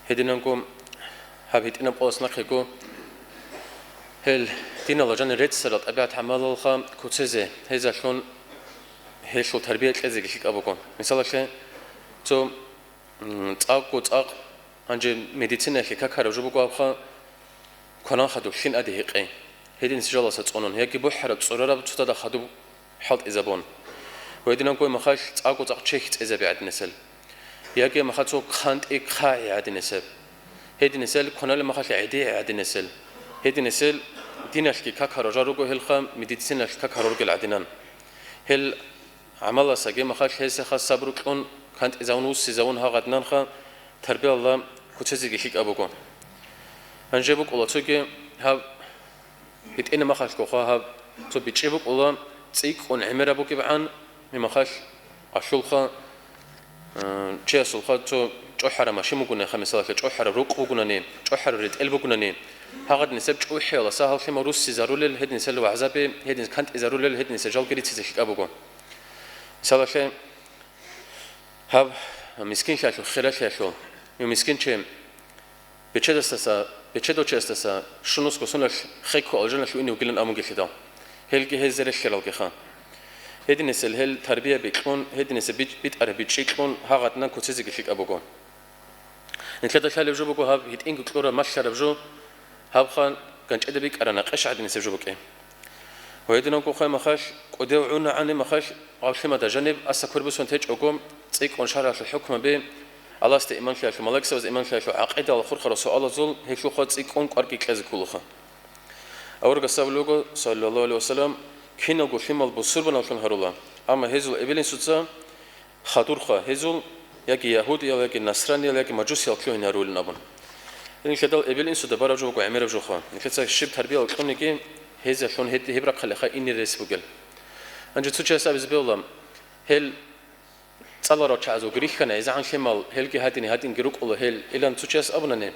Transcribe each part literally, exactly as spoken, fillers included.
Гьединанго гьаб гьитӀинаб къоялъ нахъего гьел диналда жанир реццарал тӀабигӀат-гӀамалалха куцезе, гьезалъун гьелъул тарбия кьезеги лъикӀаб буго. Мисалалъе, цо, м, цӀакъго цӀакъ гьанже медицинаялъе какараб жо буго абха, кванан хадуб лъим тӀаде гьекъей. Гьединлъидал жаласа цӀунун, яги бухӀараб цӀурараб цоцазда хадуб хӀалтӀизабун. Ва гьединанго гьеб мехалъ цӀакъго цӀакъ чехь цӀезаби гӀадинасел. Яги гьеб мехалъ цо хъантӀи хъагӀи гӀадинасеб. Гьединасел кваналеб мехалъ гӀедегӀи гӀадинасел. Гьединасел диналъги какарал жал руго гьелха, медициналъ какарал ругел гӀадинан. Гьел гӀамаласаги мехалъ гьесеха сабру кьун, хъантӀизавун, вуссизавун гьагъадинанха тарбиялда куцезеги лъикӀаб буго. Гьанже букӀула цоги гьаб гьитӀина махалъго хва гьаб цо бичӀчӀи букӀула, цӀикӀкӀун гӀемераб бугебгӀан, гьеб махалъ гӀалъулха, э, чиясулха цо чӀухӀараб машин бугунанха, мисалалъе, чӀухӀараб рукъ бугунани, чӀухӀараб ретӀел бугунани, гьагъад нисеб чӀухӀияласа гьал лъимал руссизарулел, гьединсел вагӀзаби, гьединс кантӀизарулел, гьединсел жалги рицизе лъикӀаб буго. Мисалалъе, гьаб мискинлъиялъул, хиралъиялъул, гьев мискинчи бечедасдаса, бечедав чиясдаса щунусго соналъ хехго алжаналъув ине вугилан абунгелъидал, гьелги гьезде релълъаралгиха. Гьединесел гьел тарбияби кьун, гьединесел бич-, битӀараб бичӀчӀи кьун, гьагъадинан куцезеги лъикӀаб буго. Нилъеда лъалеб жо буго гьаб гьитӀинго кьураб малъараб жо, гьабха ганчӀида бикӀарана, къеш гӀадинисеб жо букӀин. Ва гьединанго хай махалъ, кӀудев гӀунагӀани махалъ, гьав лъимада жаниб аса квербусон течӀого, цӀикӀкӀун шаргӀалъул хӀукмаби, Аллагьасде иманлъиялъул, малаикзабазе иманлъиялъул, гӀакъидалда хурхарал суалазул гьелъулха цӀикӀкӀун кӀвар кьезе кколаха. Аварагас абулеб буго, саллаллагьу гӀалайгьи ва саллам, киналго лъимал бусурбаналлъун гьарула, амма гьезул эбел-инсуца хадурха гьезул, яги ягьудиял, яги насраниял, яги мажусиял лъугьин гьарулин абун. Гьединлъидал эбел-инсуда бараб жо буго гӀемераб жоха. Нилъеца щиб тарбиял кьуниги, гьезалъун гьед-, гьеб рахъалиха ине рес бугел. Гьанже цо чияс абизе бегьула, гьел цӀаларал чагӀазулги рихьана, гӀезегӀан лъимал, гьелги гьадин, гьадинги рукӀула гьел, илан цо чияс абунани,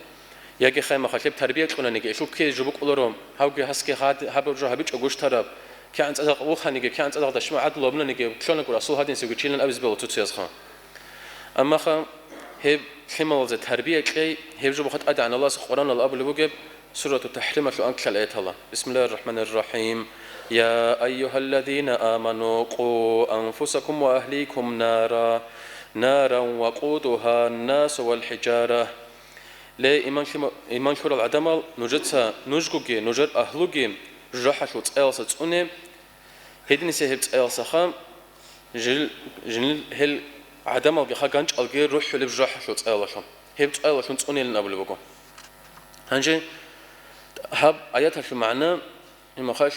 яги хай махалъ гьеб тарбия кьунаниги, гьелъул ккезе жо букӀуларо, гьавги гьасги гьад-, гьаб жо гьабичӀого гущтараб, кигӀан цӀадакъ вуханиги, кигӀан цӀадакъ дашма гӀадлу абунаниги, кьолагура асул гьадинсевги чилан абизе бегьула цо чиясха. Аммаха гьеб лъималазе тарбия кьей, гьеб жо буха ТӀадегӀан Аллагьас Къуръаналда абулеб бугеб, Сурату ТахӀрималъул анкьлъал аятала. Бисмиллагьир рахӀманир рахӀим. Я айюгьаллазина аману, къу анфусакум ва агьликум нара, наран вакъудугьан-насу вал хӀижара. Ле, иман лъима-, иман лъурал гӀадамал, нужеца нужгоги, нужер агьлуги жужахӀалъул цӀаялса цӀуне, гьединлъидал гьеб цӀаялсаха, жил-, жинил гьел гӀадамалгиха ганчӀалги рухӀулеб жужахӀалъул цӀаялалъун. Гьеб цӀаялалъун цӀунейилан абулеб буго. Гьанже гьаб аяталъул магӀна, гьеб мехалъ,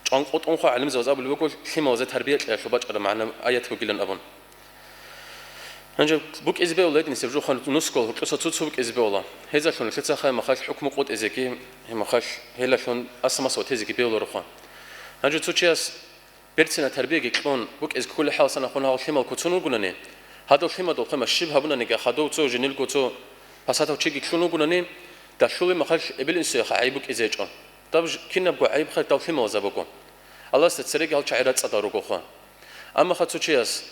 чӀванкъотӀунха гӀалимзабаз абулеб буго, лъималазе тарбия кьеялъул бачӀараб магӀна аят бугилан абун. Гьанже букӀизе бегьула гьединлъидал жо хван нусго гьоркьоса цо-цо букӀизе бегьула. Гьезалъун нилъеца хай махалъ хӀукму къотӀизеги, гьеб мехалъ гьелалъун аса-маса ватезеги бегьуларо хва. Гьанже цо чияс берцинаб тарбияги кьун букӀизе кколеб хӀаласанахун гьав лъимал куцун вугунани, гьадав лъимадул хъема щиб гьабунаниги, хадув цо, жинилго цо пасатав чиги лъун вугунани, далъулеб мехалъ эбел-инсуяха гӀайиб букӀизе гьечӀо. Даб ж-, кинабго гӀайибха дав лъималазда буго. Аллагьасда цереги гьал чагӀи рацӀцӀадал ругоха. Аммаха цо чияс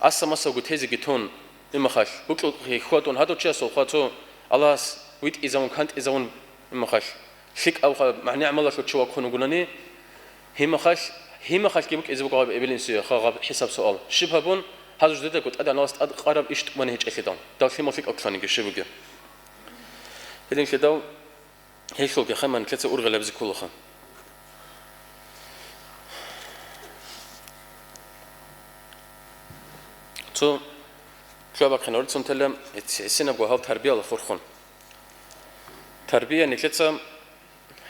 аса-масавго тезеги тун, имахалъ, букӀулхъе хьвадун гьадав чиясул хва цо Аллагьас витӀизавун, кантӀизавун, имахалъ, лъикӀавха магӀни-гӀамалалъул чи ваккун вугунани, гьимахалъ, гьимахалъги букӀизе буго гьаб эбел-инсуе ха гьаб хӀисаб-суал. Щиб гьабун, гьазул жидедаго ТӀадегӀан Аллагьас тӀад къараб иш тӀубани гьечӀелъидал, дав лъимал лъикӀав кканиги щиб бугеб? Гьединлъидал, гьелъулги хай махалъ нилъеца ургъел гьабизе кколаха. Цо лъугьа-бахъинал рицун тела гӀисинабго гьал тарбияла хурхун. Тарбия нилъеца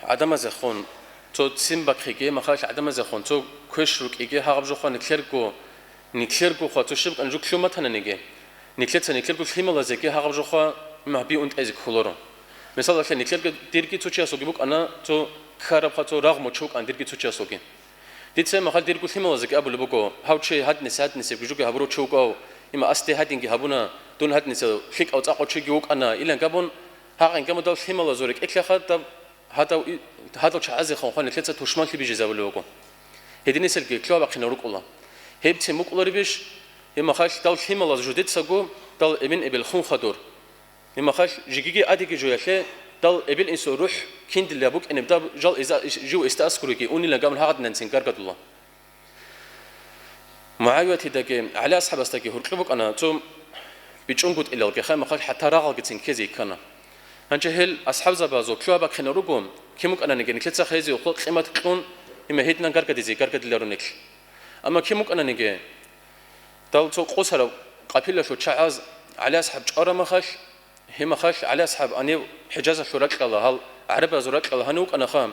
гӀадамазехун, цо ццин бахъиги, махалъ гӀадамазехун, цо квеш рукӀиги, гьагъаб жохъа нилъерго, нилъергохъа цо щиб кӀан жуг лъуматананиги, нилъеца нилъерго лъималазеги гьагъаб жохъа, имагь, биун тӀезе кколаро. Мисалалъе, нилъерго дирги цо чиясулги букӀана, цо ккарабха цо рагъ мочу вукӀана дирги цо чиясулги. Дица махал дирго лъималазеги абулеб буго, гьав чи гьадинис-гьадинисебги жуги гьабурав чи вукӀав, има асде гьадинги гьабуна, дун гьадинисев лъикӀав цӀакъав чиги вукӀана, илан габун, гьагъин гамудал лъималазул рекӀелъаха даб гьадав и-, гьадал чагӀазехун хван нилъеца тушманлъи бижизабулеб буго. Гьединиселги лъугьа-бахъинал рукӀула. Гьебцин букӀуларебищ, гьеб махалъ дав лъималаз жудецаго дал эбен-эбел хун хадур. Гьимахалъ жигиги адиги жоялъе дал эбел-инсул рухӀ киндилла букӀинеб даб жал иза-, жив эсда аскуриги унилан гамун гьагъадинанцин гаргадула. МугӀавиятидаги ГӀали асхӀабасдаги гьуркьу букӀана цо бичӀчӀунгутӀилалги, хай-махалъ хӀатта рагъалгицин ккезе йиккана. Гьанже гьел асхӀабзабазул лъугьа-бахъина руго, кин букӀананиги нилъеца хезеухъо къимат кьун, гьима гьединан гаргадизе гаргадиларунелъ. Амма кин букӀананиги, дал цо къосараб къапилалъул чагӀаз ГӀали асхӀаб чӀварамахалъ, гьимахалъ ГӀали асхӀаб гьанив ХӀижазалъул ракьала, гьал гӀарабазул ракьала гьанив вукӀанаха,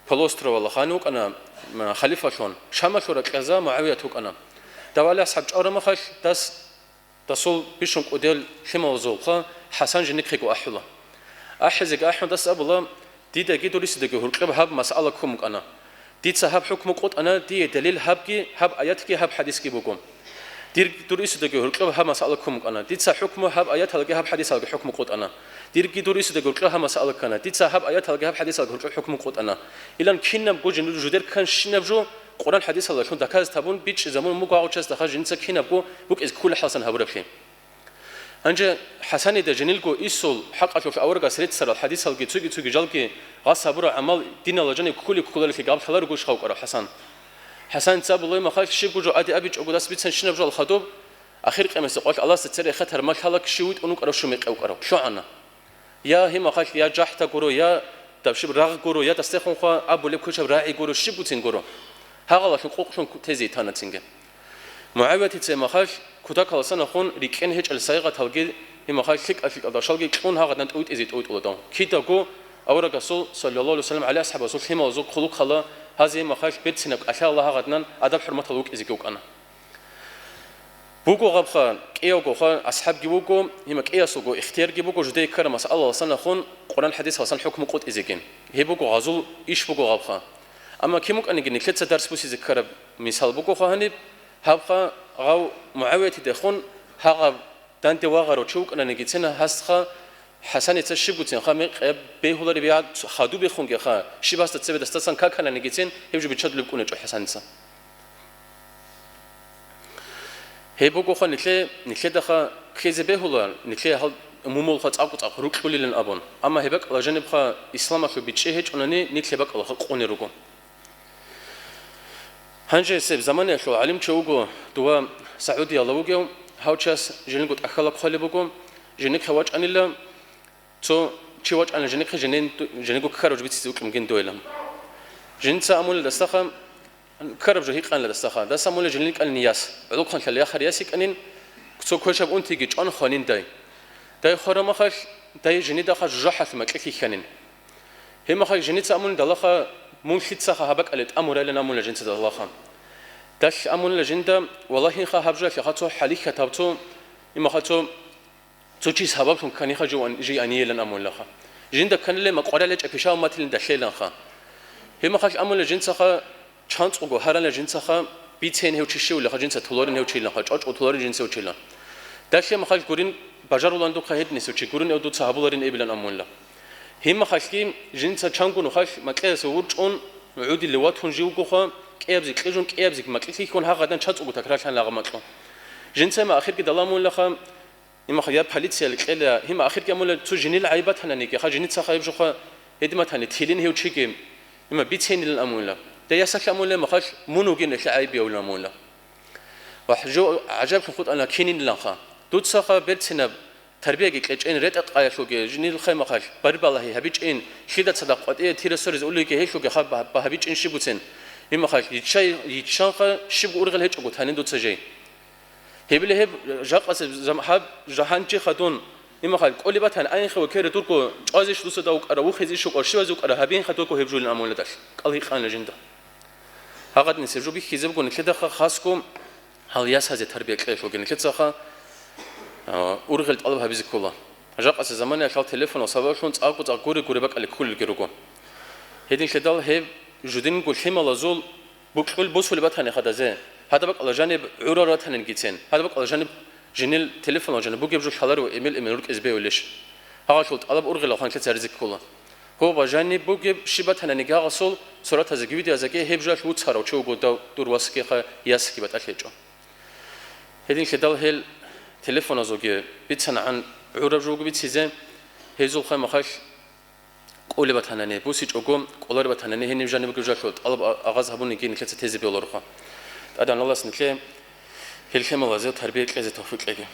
полуостровалда гьанив вукӀана, м, халифалъун, Шамалъул ракьазда МугӀавият вукӀана. Дав ГӀали асхӀаб чӀварамахалъ дас, дасул бищун кӀудиял лъималазулха ХӀасан жиникхъего ахӀула. АхӀизеги ахӀун дас абула, дидаги дур исидаги гьуркьуб гьаб масъала ккун букӀана. Дица гьаб хӀукму къотӀана, дие далил гьабги, гьаб аятги, гьаб хӀадисги буго. Дир, дур исидаги гьуркьуб гьаб масъала ккун букӀана. Дица хӀукму гьаб аяталги гьаб хӀадисалги хӀукму къотӀана. Дирги дур исидаги гьуркьуб гьаб масъала ккана. Дица гьаб аяталги гьаб хӀадисалги гьуркьуб хӀукму къотӀана. Илан кинабго жин-, жидер кканщинаб жо Къуран хӀадисалдалъун доказаб гьабун бичӀчӀизабун буго гьагъав чиясда хъа жинца кинабго букӀизе ккола хӀасан гьабураблъи. Гьанже ХӀасанида жинилго исул хӀакъалъулъ аварагас реццарал хӀадисалги цоги-цоги жалги гъас гьабурал гӀамал диналда жаниб кколеб кколарелъи гьаб лъаларого иш гьав вукӀарав ХӀасан. ХӀасаница абулеб махалъ щибго жо ади абичӀого дас бицанщинаб жо хадуб, ахир къиямасеб къоялъ Аллагьасда цере хатар малъала щив витӀун вукӀарав, щив мекъи вукӀарав, лъугӀана. Я гьимахалъ, я жахӀда гуро, я дабщиб рагъ гуро, я дастехунха абулеб квешаб рагӀи гуро, щибгоцин гуро. Гьагъалалъун къукълъун тезе тана цинги. МугӀавиятица гьимахалъ кутакаласан ахун рикӀкӀен гьечӀел сайгъаталги, гьимахалъ лъикӀа-лъикӀал дашалги кьун гьагъадин тӀуйтӀизе тӀуйтӀула дов. Кидаго аварагасул, саллаллагьу гӀалайгьи вассалам, ГӀали асхӀабасул лъималазул хъулухъала, гьазе гьимахалъ берцинаб кӀалъала гьагъадинан адаб-хӀурматал вукӀизеги вукӀана. Буго гьабха, кӀиявгоха асхӀабги вуго, гьима кӀиясулго ихтиярги буго жидее ккараб масъалаласан ахун Къуран-хӀадисаласан хӀукму къотӀизеги. Гьеб буго гъазул иш буго гьабха. Амма кин букӀаниги нилъеца дарс бусизе ккараб мисал бугоха гьаниб, гьабха гъав МугӀавиятидехун гьагъаб данде вагъарав чи вукӀананигицин гьасха ХӀасаница щибгоцин ха мекъи бегьулареб я хадуб бехунгеха, щиб гьасда цебе дастасан какананигицин гьеб жо биччадулеб кӀунечӀо ХӀасаница. Гьеб бугоха нилъе, нилъедаха ккезе бегьула, нилъе гьал умумулха цӀакъ-цӀакъ рукьулилан абун. Амма гьеб бакӀалда жанибха исламалъул бичӀчӀи гьечӀунани, нилъ гьеб бакӀалаха къунел руго. Гьанже гьесеб заманаялъул гӀалимчи вуго, дова Саудиялда вугев, гьав час жинилго тӀахьалаб хъвалеб буго, жинихъе вачӀанила, цо чи вачӀанила жинихъе жинин-, жиниго ккараб жо бицизе вукӀин гиндойилан. Жинца амулел дасаха, ккараб жо гьикъанила дасаха, даса амулел жинил кӀанин яс, гӀолохъанлъала яхъар яс йикӀанин, цо квешаб унтиги чӀван хванин дай. Дай хварамахалъ, дай жинидахъа жужахӀалъ макьилъ хьанин. Гьеб мехалъ жиница амулин далаха, мун лъицаха гьаб бакӀалде тӀамурайилан амула жинца далаха. Далъ амула жинда, валагьинха гьаб жо лъаха цо хӀалихьатаб цо, имаха цо, цо чис гьабаблъун кканиха жив ан-, жий анийилан амулаха. Жинда кканиле макъварал гьечӀеб пишав матилин далъейланха. Гьеб мехалъ амула жинцаха, чанцӀуго гьарала жинцаха, бицейин гьев чи щивлаха, жинца толарин гьев чиланха, чӀочӀго толарин жинцев чилан. Далъе мехалъ гурин бажарулан духъа гьединесев чи, гурин эв дуца гьабуларин эбилан амула. Гьеб мехалъги жинца чанго нухалъ макьиласе вурчӀун, гӀудиле ватун живгоха, кӀиябзи кьижун, кӀиябзи макьилъ хьун гьагъадан чанцӀуго такрарлъан лагъа макьу. Жинца ма ахирги даламулаха, Имаха я полицияли кьела, гьима ахирги амула цо жинил гӀайиб батананиги, ха жиницаха гьеб жоха гьедиматани, тилин гьев чиги, има бицейнилан амула. Де ясалъ амула, махалъ мун вугин элъа гӀайиб явлан амула. Ва жо гӀажаблъун хутӀана кининиланха. Дуцаха берцинаб тарбияги кьечӀин, ретӀа-къаялъулги, жинил хай махалъ, барбалахи гьабичӀин, лъида цадахъ къватӀие тира сориз улиги гьелъулги хаб-, хаб-, гьабичӀин щиб буцин. Имахалъ, йиччай-, йиччанха щиб ургъел гьечӀого танин дуца жей. Гьебила гьеб жакъасе зам-, гьаб жагьанчи хадун, имахал кӀолеб батани, айнха ва кера дурго чӀвазеш дусада вукӀара, вухезеш вукӀара, щивазе вукӀара, гьабинха дурго гьеб жулин амуладалъ, кӀал гьикъана жинда. Гьагъадинис гьеб жо бихьизе буго нилъедаха хасго гьал ясазе тарбия кьеялъулги нилъецаха, а, ургъел тӀалаб гьабизе ккола. Жакъасе заманаялъ гьал телефонал сабаблъун цӀакъго-цӀакъ гури-гури бакӀалде кколелги руго. Гьединлъидал гьеб жудинго лъималазул букьул босулеб батани хадазе, гьадаб бакӀалда жаниб гӀурал ратанин гицин, гьадаб бакӀалда жаниб жинил телефонал жаниб бугеб жо лъаларев эмел-эмел рукӀизе бевилищ? Гьагъалъул тӀалаб ургъила хъанлъи царизе ккола. Гьоба жаниб бугеб щиб батананиги гьагъасул суратазеги видеозеги гьеб жоялъ вуцарав чи вуго дав дур васги ха ясги батӀалъ гьечӀо. Гьединлъидал гьел телефоназулги бицанагӀан гӀураб жо буго бицизе, гьезул хъвай-махал кӀолеб батанани, бусичӀого кӀолареб батанани, гьениб жаниб бугеб жалъул тӀалаб а-, агъаз гьабуниги нилъеца тезе бегьулароха. ТӀадегӀан Аллагьас нилъее гьел лъималазе тарбия кьезе тавфикъ кьеги.